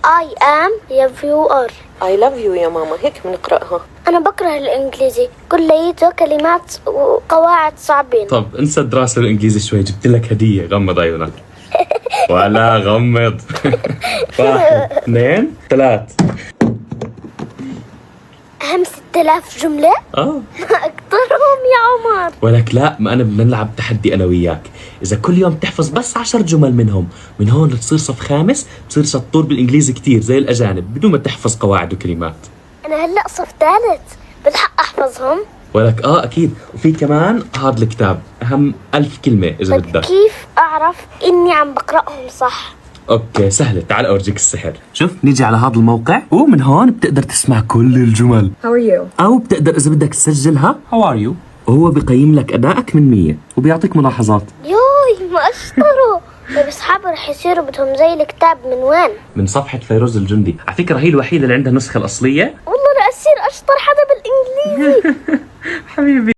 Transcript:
I am you are. I love you يا ماما، هيك بنقرأها. أنا بكره الإنجليزي، كليته كلمات وقواعد صعبين. طب انسى الدراسة الإنجليزي شوي، جبت لك هدية. غمض عيونك ولا غمض. واحد، اثنين، ثلاث. أهم 6000 جملة؟ اه. ما أكثرهم يا عمر. ولك لا، ما انا بدنا نلعب تحدي انا وياك. اذا كل يوم تحفظ بس 10 جمل منهم، من هون لتصير صف خامس تصير شطور بالانجليزي كتير زي الاجانب بدون ما تحفظ قواعد وكلمات. أنا هلأ صف ثالث، بلحق أحفظهم؟ ولك اه اكيد، وفي كمان هذا الكتاب، اهم 1000 كلمة اذا طيب، بدك. كيف أعرف إني عم بقرأهم صح؟ okay، سهلة، تعال اورجيك السحر. شوف، نيجي على هذا الموقع ومن هون بتقدر تسمع كل الجمل. How are you? او بتقدر اذا بدك تسجلها how are you، وهو بقيم لك ادائك من 100 وبيعطيك ملاحظات. يوي، ما أشطره! طيب، أصحابي رح يصيروا بدهم زي الكتاب، من وين؟ من صفحة فيروز الجندي، على فكرة هي الوحيدة اللي عندها النسخة الأصلية. والله رح أصير أشطر حدا بالإنجليزي. حبيبي.